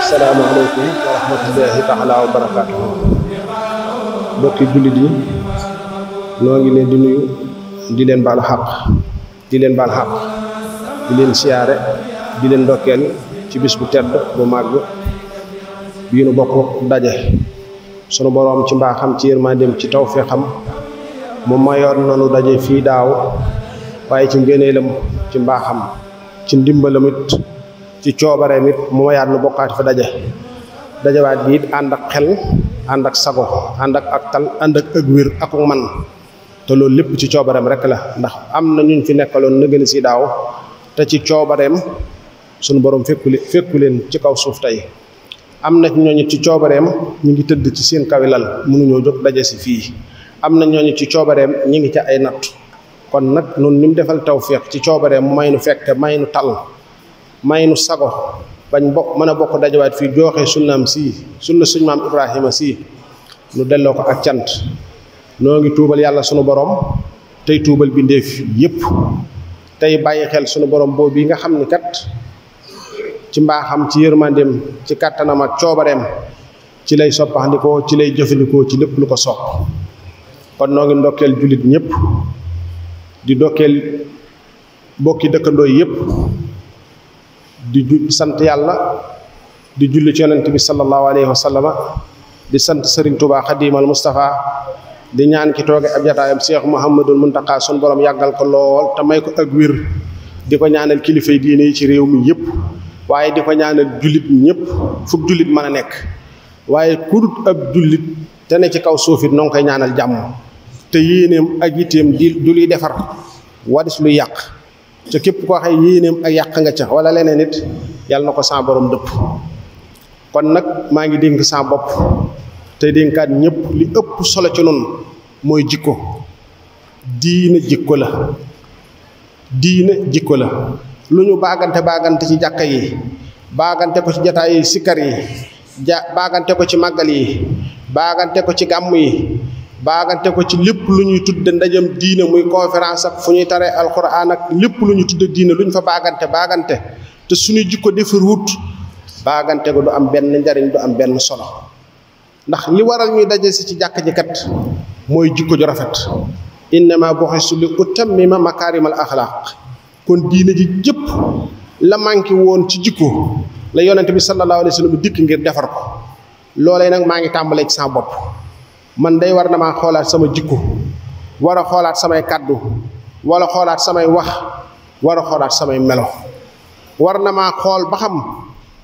Assalamualaikum warahmatullahi taala wabarakatuh. Bokki jullit yi noo ngi leen di nuyu di leen baal xaq di leen siyaare di leen ndokkeel ci bis bu tedd bu màgg bii nu bokk daje sunu boroom ci mbaaxam ci yërmandeem ci tawfeexam mu mayoon nanu daje fii daaw waaye ci ngëneelam ci mbaaxam ci ndimbalam it ci coobareem it mu mayaat nu bokkaat fa dajawaat bi it ànd ak xel ànd ak sago ànd ak tal ànd ak wér ak man te loolu lépp ci coobareem rek la ndax am na ñun fi nekkaloon nëgëni si daaw te ci coobareem sunu borom fekku leen ci kaw suuf tey am na ñooñu ci coobareem ñu ngi tëdd ci seen kawi lal mënuñoo jóg daje si fii am na ñooñu ci coobareem ñu ngi ca ay natt kon nag noonu ni mu defal tawfeex ci coobareem may nu fekk may nu tal may nu sago bañ bokk mën a bokk dajawaat fii jooxee sunnaam sii sunna suñ maam Ibrahima sii nu delloo ko ak cant noo ngi tuubal yàlla sunu borom tey tuubal bindeef yépp tey bàyyi xel sunu borom boobu bi nga xam ni kat ci mbaaxam ci yërmandeem ci kàttanam ak coobareem ci lay soppaxndikoo ci lay jëfandikoo ci lépp lu ko sopp kon noo ngi ndokkeel jullit ñépp di ndokkeel bokki dëkkandoo yépp di sant yàlla di julli ci yonent bi sallallahu alayhi wa sallama di sant Serigne Touba Xadimal Mustafa di ñaan ki tooge ab jataayam Cheikh Mouhamadul Muntaka sun borom yàggal ko lool te may ko ak wér di ko ñaanal kilifay diine yi ci réew mi yépp waaye di ko ñaanal jullit ñépp fu jullit mën a nekk waaye ku dut ab jullit te ne ci kaw suufit noo ngi koy ñaanal jàmm te yéeneem ak yitteem du luy defar wadis luy yàq te képp koo xay yéeneem ak yàq nga ca wala leneen nit yàlla na ko sa borom dëpp kon nag maa ngi dénk sa bopp te dénkaat ñëpp li ëpp solo ci noonu mooy jikko diine jikko la lu ñu baagante ci jàkka yi baagante ko ci jataay yi sikkar yi baagante ko ci màggal yi baagante ko ci gàmm yi baagante ko ci lépp lu ñuy tudde ndajam diine muy conférence ak fu ñuy taree alxuraan ak lépp lu ñuy tudde diine lu ñu fa baagante te suñu jikko defar wut baagante ko du am benn njariñ du am benn solo ndax li waral ñuy daje si ci jàkk ji kat mooy jikko ju rafet innama bu'istu li utammima makaarimal axlaaq kon diine ji jëpp la manqué woon ci jikko la yonent bi sallallahu alayhi wa sallam dikk ngir defar ko loolee nag maa ngi tàmbalee ci sama bopp man day war na maa xoolaat sama jikko war a xoolaat samay kàddu wala xoolaat samay wax war a xoolaat samay melo war na maa xool ba xam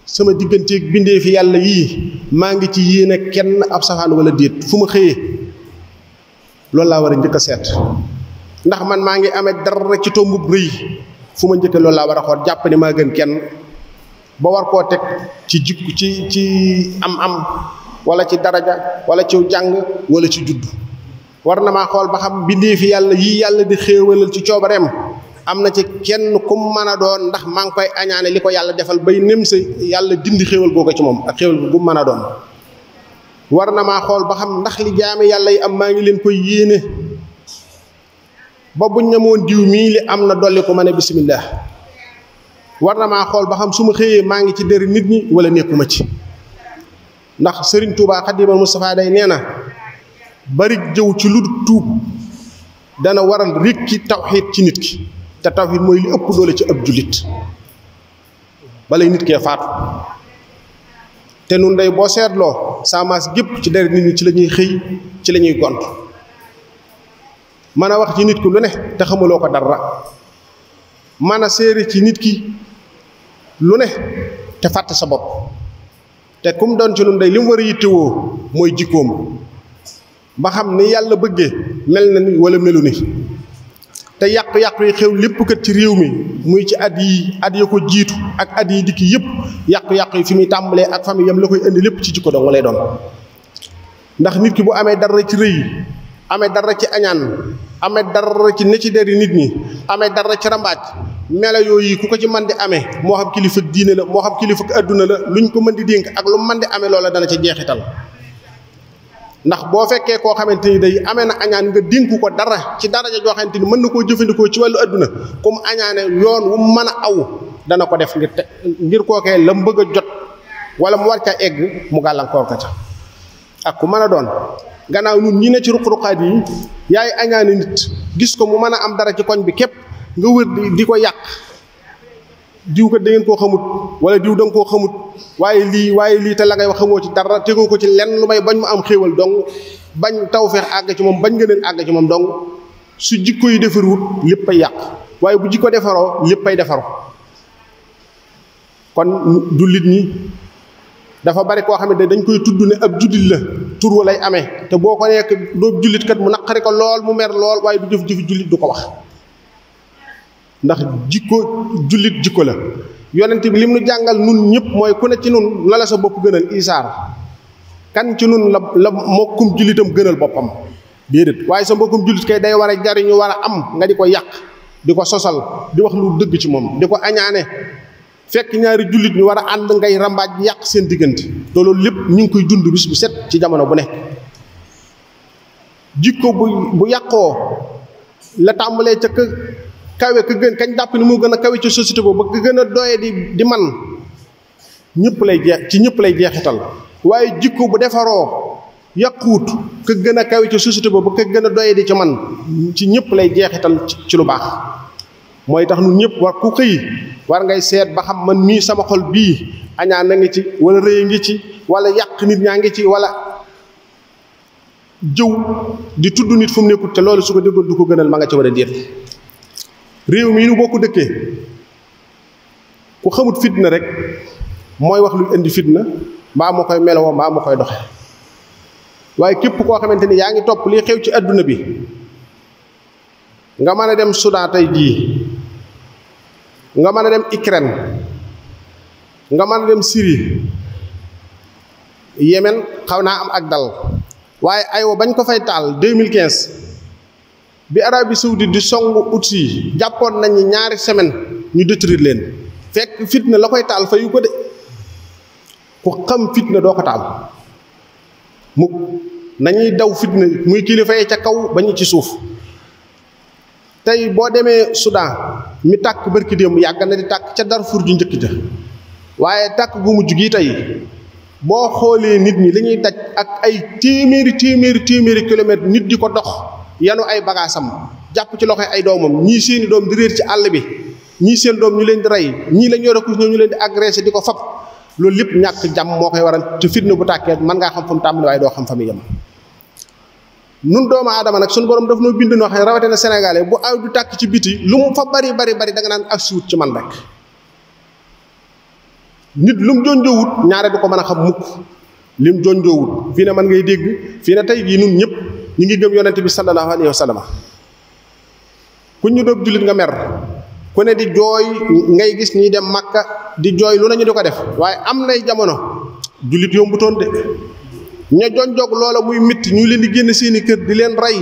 sama digganteeg bindee fi yàlla yii maa ngi ci yéene kenn ab safaan wala déet fu ma xëyee loolu laa war a njëkk a seet ndax man maa ngi amee dara ci tombub rëy fu ma njëkkee loolu laa war a xool jàpp ne maa gën kenn ba war koo teg ci jikku ci am wala ci daraja wala ci jàng wala ci judd war na maa xool ba xam bindee fi yàlla yii yàlla di xéewalal ci coobareem am na ci kenn ku mën a doon ndax maa ngi koy añaane li ko yàlla defal bay nem sa yàlla dindi xéewal googu ci moom ak xéewal gu mën a doon war na maa xool ba xam ndax li jaami yàlla yi am maa ngi leen koy yéene ba buñ ñamoon diw mii li am na dolli ko ma ne bisimilah war na maa xool ba xam su ma xëyee maa ngi ci dëri nit ñi wala nekkuma ci ndax Sëriñ Tuubaa Xaadimal Mustafaa day nee na bari jëw ci lu tuub dana waral rékki tawxiid ci nit ki te tawxiid mooy li ëpp doole ci ab jullit balay nit kee faatu te nun day boo seetloo saamaas gépp ci deret nit ñi ci la ñuy xëy ci la ñuy gont mën a wax ci nit ki lu ne te xamuloo ko dara mën a séere ci nit ki lu ne te fàtte sa bopp te kum doon ci nun day li mu war a yittewoo mooy jikkoom ba xam ni yàlla bëggee mel na ni wala melu ni te yàqu-yàqu yi xew lépp kat ci réew mi muy ci at ya ko jiitu ak at yi dikki yëpp yàqu-yàqu yi fi muy tàmbalee ak famille yam la koy indi lépp ci jikko dong lay doon ndax nit ki bu amee dara ci rëy amee dara ci añaan amee dara ci ne ci deri nit ñi amee dara ci rambaaj melo yooyu ku ko ci mën di amee moo xam kilifa diine la moo xam kilifa adduna la luñ ko mën di dénk ak lu mën di amee loola dana ca jeexital ndax boo fekkee koo xamante ni day amee na añaan nga dénku ko dara ci daraja joo xamante ni mën na koo jëfandikoo ci wàllu adduna comme añaane yoon wu mën a aw dana ko def ngir kookee la mu bëgg a jot wala mu war ca egg mu gàllankoor ko ca ak ku mën a doon gannaaw ñun ñi ne ci ruq-ruqaat yi yaay añaane nit gis ko mu mën a am dara ci koñ bi képp nga wër di ko yàq diw ko da ngeen koo xamut wala diw da nga koo xamut waaye lii te la ngay wax xamoo ci dara tegoo ko ci lenn lu may bañ mu am xéewal dong bañ tawfeex àgg ci moom bañ ngëneel àgg ci moom dong su jikko yi defarut lépp ay yàq waaye bu jikko defaroo lépp ay defaru kon jullit ñi dafa bari koo xam ne dañ koy tudd ne ab jullit la tur wa lay amee te boo ko nekk doo jullit kat mu naqari ko lool mu mer lool waaye du jëf-jëfi jullit du ko wax ndax jikko jullit jikko la yonent bi lim nu jàngal nun ñëpp mooy ku ne ci nun la la sa bopp gënal isaar kan ci nun la mbokkum jullitam gënal boppam déedéet waaye sa mbokkum jullit kay day war a jariñu war a am nga di ko yàq di ko sosal di wax lu dëgg ci moom di ko añaane fekk ñaari jullit ñu war a ànd ngay rambaaj yàq seen diggante te loolu lépp ñu ngi koy dund bis bu set ci jamono bu nekk jikko bu yàqoo la tàmbalee ca kawe ka gën kañ dàpp ni moo gën a kawe ci société boobu ba ka gën a doye di man ñëpp lay jeexital waaye jikko bu defaroo yàquut ka gën a kawe ci société boobu ba ka gën a doye di ci man ci ñëpp lay jeexital ci lu baax mooy tax ñun ñëpp war ku xëy war ngay seet ba xam man mii sama xol bii añaan na ngi ci wala rëy ngi ci wala yàq nit ñaa ngi ci wala jëw di tudd nit fu mu nekkut te loolu su ko déggoon du ko gënal ma nga ci war a déet réew mi nu bokk dëkkee ku xamut fitna rek mooy wax luy indi fitna mbaa moo koy melowoo mbaa moo koy doxe waaye képp koo xamante ni yaa ngi topp li xew ci adduna bi nga mën a dem Soudan tey jii nga mën a dem Ukraine nga mën a dem Syrie Yémen xaw naa am ak dal waaye aywa bañ ko fay taal 2015 bi Arabie Saoudite di songu Houthi yi jàppoon nañu ñaari semaine ñu détruire leen fekk fitna la koy taal fayu ko de ku xam fitna doo ko taal mukk nañuy daw fitna muy kilifa yi ca kaw ba ñu ci suuf tey boo demee Soudan mi tàkk barki démb yàgg na di tàkk ca Darfour ju njëkk ja waaye tàkk gu mujj gi tey boo xoolee nit ñi li ñuy daj ak ay téeméeri kilomètres nit di ko dox yanu ay bagaasam jàpp ci loxoy ay doomam ñii seeni doom di réer ci àll bi ñii seen doom ñu leen di rey ñii la ñoo rekus ñoo ñu leen di agressé di ko fab loolu lépp ñàkk jàmm moo koy waral te fitna bu tàkkee mën ngaa xam fa mu tàmbali waaye doo xam fa mu yem nun doomu aadama nag suñu borom daf noo bind noo xam ne rawatina sénégalais bu aw du tàkk ci biti lu mu fa bari da nga naan ak siwut ci man rek nit lu mu jonjoowut ñaare du ko mën a xam mukk lim jonjoowut fii ne man ngay dégg fii ne tey jii nun ñëpp ñu ngi gëm yonente bi sallallahu alayhi wa sallam ku ñu doog jullit nga mer ku ne di jooy ngay gis ñi dem Makka di jooy lu nañu di ko def waaye am nay jamono jullit yombutoon de ña jonjog loola muy métti ñu leen di génn seeni kër di leen rey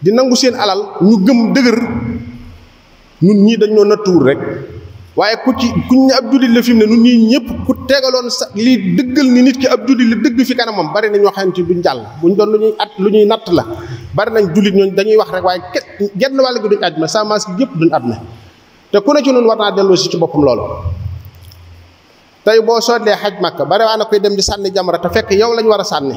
di nangu seen alal ñu gëm dëgër nun ñii dañoo nattuwul rek waaye kuñ ne ab jullit la fi mu ne nun ñii ñëpp ku tegaloon sa lii dëggal ni nit ki ab jullit la dëgg fi kanamam bari na ñoo xamante duñ jàll buñ doon lu ñuy natt la bari nañ jullit ñooñ dañuy wax rek waaye genn wàll gi duñ àdduna sa maas gi yëpp duñ àdduna te ku ne ci noonu war naa delloo si ci boppam loolu tey boo soodlee xaj Makka bari waa na koy dem di sànni jamra te fekk yow lañ war a sànni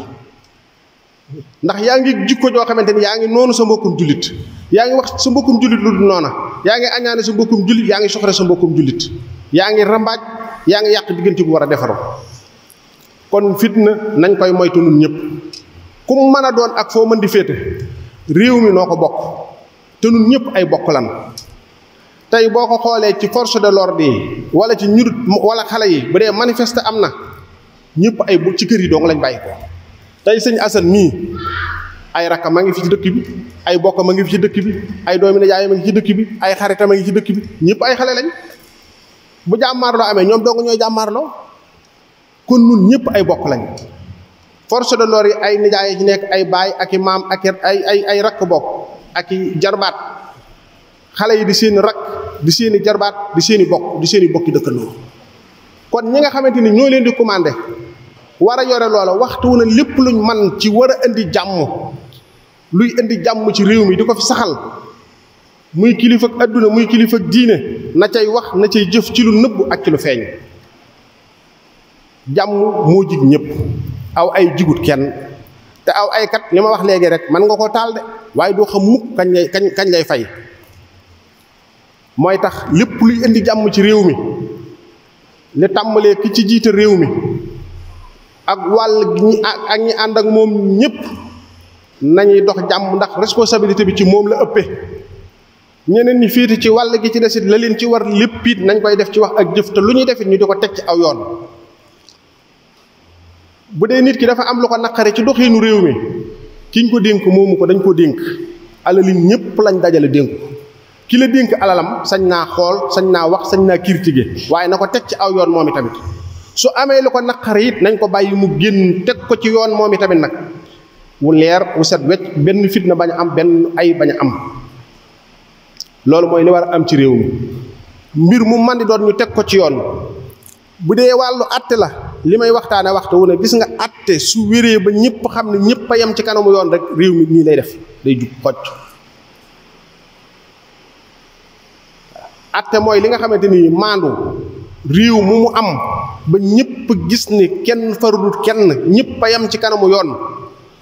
ndax yaa ngi jikko joo xamante ni yaa ngi noonu sa mbokkum jullit yaa ngi wax sa mbokkum jullit lu dul noona yaa ngi añaane sa mbokkum jullit yaa ngi soxore sa mbokkum jullit yaa ngi rambaaj yaa ngi yàq diggante bu war a defaroo kon fitna nañ koy moytu nun ñëpp ku mu mën a doon ak foo mën di féete réew mi noo ko bokk te nun ñëpp ay bokk lan tey boo ko xoolee ci force de l'ordre yi wala ci ñurut wala xale yi bu dee manifester am na ñëpp ay ci kër yi dong lañ bàyyi ko tey sëñ Assane mii ay rakkam a ngi fi ci dëkk bi ay bokkam a ngi fi ci dëkk bi ay doomi nijaayam a ngi ci dëkk bi ay xaritam a ngi ci dëkk bi ñëpp ay xale lañ bu jàmmaarloo amee ñoom dong ñooy jàmmaarloo kon nun ñëpp ay bokk lañ force de l'ordre yi ay nijaay ci nekk ay baay ak i maam ak ay rakk bokk ak i jarbaat xale yi di seeni rakk di seeni jarbaat di seeni bokk di seeni bokki dëkkandoo kon ñi nga xamante ni ñoo leen di commandé war a yore loola waxtu na lépp luñ man ci war a indi jàmm luy indi jàmm ci réew mi di ko fi saxal muy kilifa ak adduna muy kilifa ak diine na cay wax na cay jëf ci lu nëbb ak ci lu feeñ jàmm moo jig ñëpp aw ay jigut kenn te aw ay kat li ma wax léegi rek man nga ko taal de waaye doo xam mukk kañ lay fay mooy tax lépp luy indi jàmm ci réew mi li tàmbalee ki ci jiite réew mi ak wàll ñi ak ñi ànd ak moom ñëpp nañuy dox jàmm ndax responsabilité bi ci moom la ëppee ñeneen ñi féete ci wàll gi ci desit la leen ci war lépp it nañ koy def ci wax ak jëf te lu ñuy defit ñu di ko teg ci aw yoon bu dee nit ki dafa am lu ko naqare ci doxiinu réew mi kiñ ko dénk moomu ko dañ ko dénk alali ñëpp lañ dajale dénk ki la dénk alalam sañ naa xool sañ naa wax sañ naa critiquer waaye na ko teg ci aw yoon moom itamit su amee lu ko naqare it nañ ko bàyyi mu génn teg ko ci yoon moom itamit nag wu leer wu set wecc benn fitna bañ a am benn ay bañ a am loolu mooy li war a am ci réew mi mbir mu man di doon ñu teg ko ci yoon bu dee wàllu àtte la li may waxtaane waxtu wu ne gis nga àtte su wéree ba ñëpp xam ne ñëpp a yem ci kanamu yoon rek réew mi nii lay def day jub xocc àtte mooy li nga xamante ni maandu réew mu am ba ñëpp gis ni kenn farudut kenn ñëpp a yem ci kanamu yoon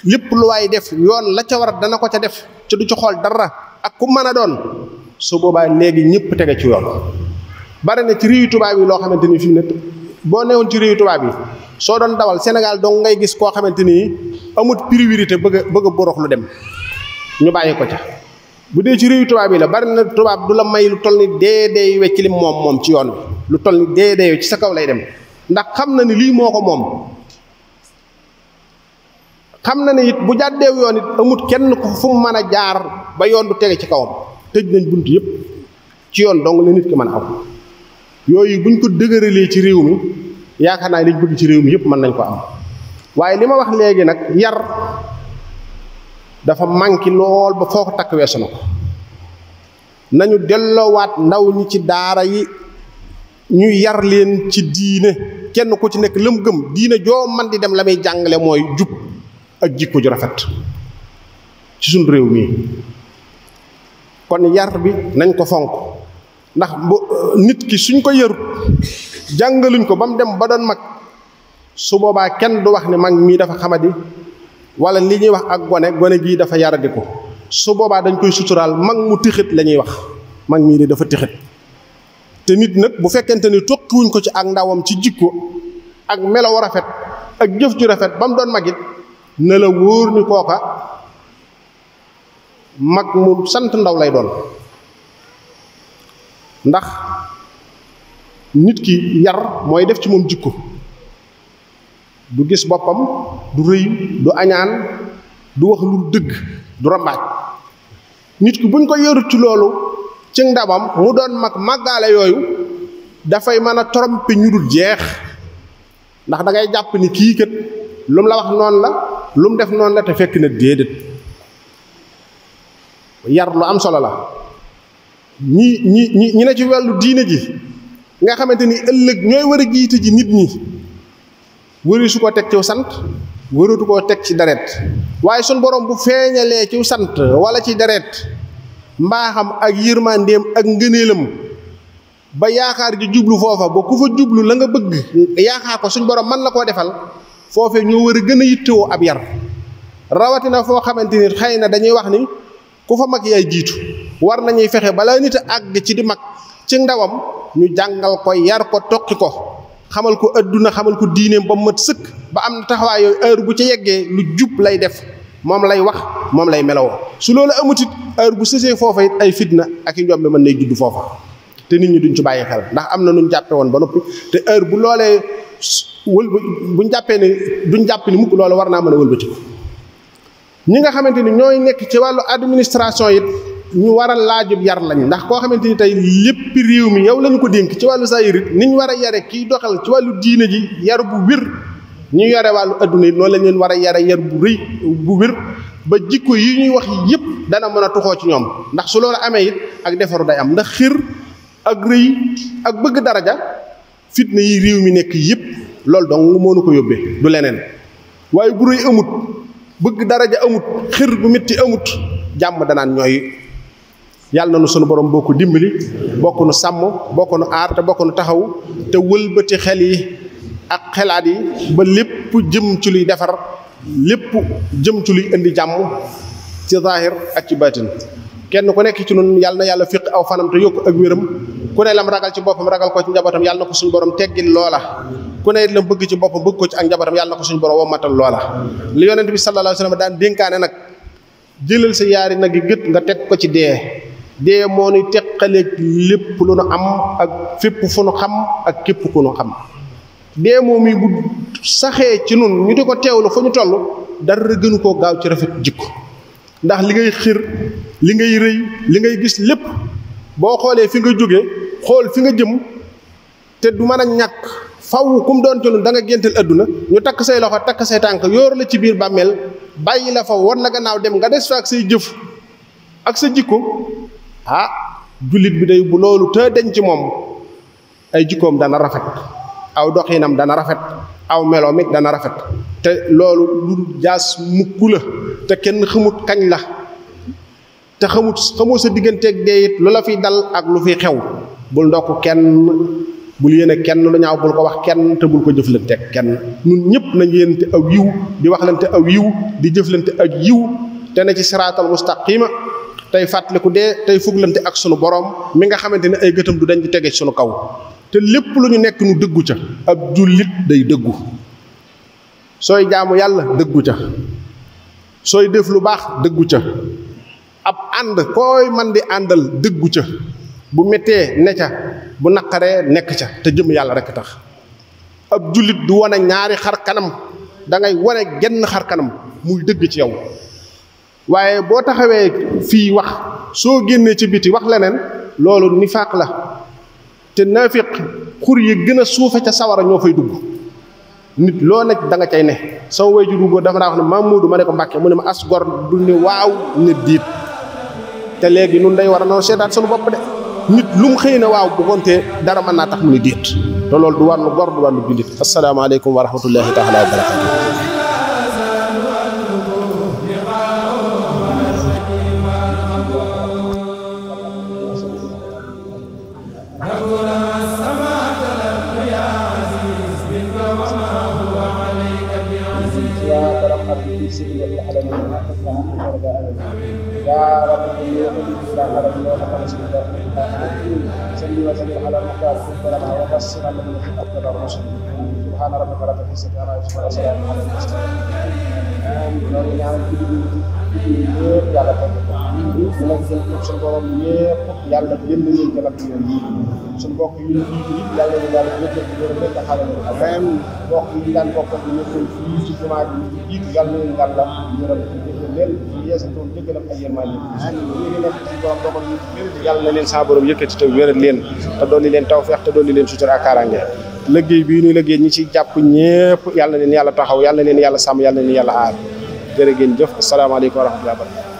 lépp lu waay def yoon la ca war dana ko ca def ca du ci xool dara ak ku mën a doon su boobaa léegi ñëpp tege ci yoon bari na ci réewu tubaab yi loo xamante ni fi mu ne boo newoon ci réewu tubaab yi soo doon dawal Sénégal dong ngay gis koo xamante ni amut priorité bëgg a borox lu dem ñu bàyyi ko ca bu dee ci réewu tubaab yi la bari na tubaab du la may lu toll ni dee wecc li moom ci yoon bi lu toll ni dee ci sa kaw lay dem ndax xam na ni lii moo ko moom xam na ne it bu jàddeew yoon it amut kenn ko fu mu mën a jaar ba yoon du tege ci kawam tëj nañ bunt yëpp ci yoon dong la nit ki mën a aw yooyu buñ ko dëgëralee ci réew mi yaakaar naa liñ bëgg ci réew mi yëpp mën nañ ko am waaye li ma wax léegi nag yar dafa manqué lool ba foo ko takk weesu na ko nañu delloowaat ndaw ñi ci daara yi ñu yar leen ci diine kenn ku ci nekk lam gëm diine joo man di dem la muy jàngale mooy jub ak jikko ju rafet ci suñ réew mi kon yar bi nañ ko fonk ndax nit ki suñ ko yarut jàngaluñ ko ba mu dem ba doon mag su boobaa kenn du wax ne mag mii dafa xamadi wala li ñuy wax ak gone gii dafa yaradi ko su boobaa dañ koy suturaal mag mu tixit la ñuy wax mag mii de dafa tixit te nit nag bu fekkente ni tokkiwuñ ko ci ak ndawam ci jikko ak melaw rafet ak jëf ju rafet ba mu doon magit na la wóor ni kooka mag mu sant ndaw lay doon ndax nit ki yar mooy def ci moom jikko du gis boppam du rëy du añaan du wax lu dëgg du rambaaj nit ki buñ ko yorut ci loolu ci ndabam mu doon mag màggaale yooyu dafay mën a tromper ñu dul jeex ndax da ngay jàpp ni kii kat lu mu la wax noonu la lu mu def noonu la te fekk na déedéet yar lu am solo la ñi ne ci wàllu diine ji nga xamante ni ëllëg ñooy war a jiite ji nit ñi wëri su ko teg ciw sant wëratu koo teg ci deret waaye sun borom bu feeñalee ciw sant wala ci deret mbaaxam ak yërmandeem ak ngëneelam ba yaakaar ji jublu foofa ba ku fa jublu la nga bëgg yaakaar ko suñ borom mën la koo defal foofee ñoo war a gën a yittewoo ab yar rawatina foo xamante ni xëy na dañuy wax ni ku fa mag yaay jiitu war nañuy fexe balaa nit a àgg ci di mag ci ndawam ñu jàngal ko yar ko toqi ko xamal ko adduna xamal ko diineem ba mat sëkk ba am na taxawaay yooyu heure bu ca yeggee lu jub lay def moom lay wax moom lay melawoo su loolu amutit heure bu sësee foofa it ay fitna ak i njombe mën nay judd foofa te nit ñi duñ ci bàyyi xel ndax am na nuñ jàppe woon ba noppi te heure bu loolee buñ jàppee ne duñ jàpp ni mukk loolu war naa mën a wëlbati ko ñi nga xamante ni ñooy nekk ci wàllu administration it ñu war a laajub yar lañ ndax koo xamante ni tey lépp réew mi yow lañu ko dénk ci wàllu saayir it ni ñu war a yare kiy doxal ci wàllu diine ji yar bu wér ñu yore wàllu adduna it noonu lañ leen war a yare yar bu rëy bu wér ba jikko yi ñuy wax yépp dana mën a tuxoo ci ñoom ndax su loolu amee it ak defaru day am ndax xir ak rëy ak bëgg daraja fitna yi réew mi nekk yépp loolu dong mënu ko yóbbee du leneen waaye bu rëy amut bëgg daraja amut xir bu metti amut jàmm danaan ñooy yàlla na nu sunu borom boo ko dimbali bokk nu sàmm bokk nu aar te bokk nu taxaw te wëlbati xel yi ak xelaat yi ba lépp jëm ci luy defar lépp jëm ci luy indi jàmm ci zaahir ak ci baatin kenn ku nekk ci nun yàlla na yàlla fiq aw fanam te yokk ak wéram ku ne lam ragal ci boppam ragal ko ci njabootam yàlla na ko suñu borom teggil loola ku ne lam bëgg ci boppam bëgg ko ci ak njabootam yàlla na ko suñu borom wommatal loola li yonent bi sallallahu alayhi wasallam daan dénkaane nag jëlal sa yaari nag yi gët nga teg ko ci dee moo nuy teqaleeg lépp lu nu am ak fépp fu nu xam ak képp ku nu xam dee moom mi bu saxee ci nun ñu di ko teewlu fu ñu toll dara gënu koo gaaw ci rafet jikko ndax li ngay xir li ngay rëy li ngay gis lépp boo xoolee fi nga jóge xool fi nga jëm te du mën a ñàkk faw kum doon ci nun da nga géntal adduna ñu takk say loxo takk say tànk yóor la ci biir bàmmeel bàyyi la fa war la gannaaw dem nga des fa ak say jëf ak sa jikko jullit bi day bu loolu te deñ ci moom ay jikkoom dana rafet aw doxinam dana rafet aw meloom it dana rafet te loolu lu jaas mukk la te kenn xamut kañ la te xamoo sa digganteeg dee it lu la fiy dal ak lu fiy xew bul ndokk kenn bul yéene kenn lu ñaaw bul ko wax kenn te bul ko jëflanteeg kenn ñun ñëpp nañ yéente aw yiw di waxlante aw yiw di jëflante ak yiw te ne ci siraatal mustaqima tey fàttaliku dee tey fuglante ak sunu borom mi nga xamante ne ay gëtam du dañ di tege sunu kaw te lépp lu ñu nekk nu dëggu ca ab jullit day dëggu sooy jaamu yàlla dëggu ca sooy def lu baax dëggu ca ab ànd koy man di àndal dëggu ca bu méttee ne ca bu naqaree nekk ca te jëm yàlla rekk tax ab jullit du wane ñaari xar kanam da ngay wane genn xar kanam muy dëgg ci yow waaye boo taxawee fii wax soo génnee ci biti wax leneen loolu nifaaq la te naafiq xur yi gën a suufe ca sawara ñoo fay dugg nit loo nekk da nga cay ne sama waajur wu góor dafa naa wax ne Mamadou ma ne ko Mbàkke mu ne ma as gor du ne waaw ne diit te léegi nun day war a noonu seetaat sunu bopp de nit lu mu xëy na waaw bu gontee dara mën naa tax mu ne diit te loolu du wàllu gor du wàllu jullit asalaamaaleykum wa rahmatullahi taala wa barakatuh سبحان ربك رب العزة عما يصفون وسلام على المرسلين mu nekk suñu borom ñëpp yàlla génn leen ci natt yooyu suñu mbokk yi ñu jiitu it yàlla ñu daal yëkkal ci wér leen xale leen mbokk yi daan bokkal di nekkoon fii ci jumaa ji ñu jiitu yàlla leen yàlla yërëm jëkkal leen ñu yeesatoon jëkkalam ak yërmande ñu ngi nekk ci borom dogal ñu yàlla na leen saa borom yëkkati te wéral leen te dolli leen tawfeex te dolli leen sutura ak kaaraange liggéey bii nuy liggéey ñi ci jàpp ñëpp yàlla na leen yàlla taxaw yàlla na leen yàlla sàmm yàlla na leen yàlla aar jërë ngeen jëf asalaamaaleykum wa rahmatullahi wa barakatuh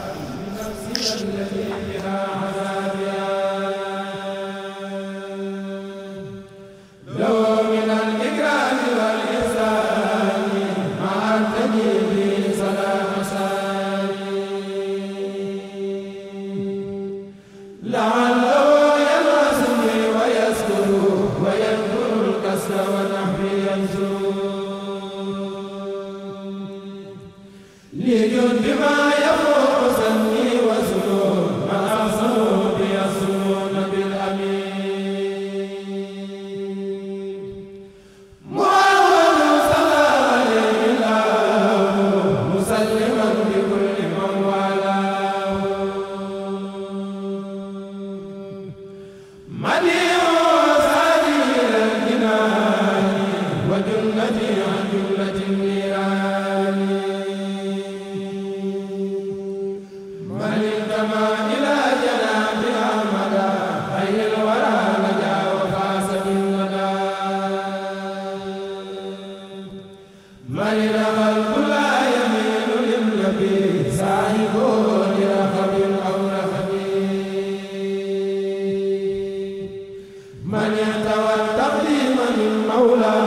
من يتوى التقديم من مولاه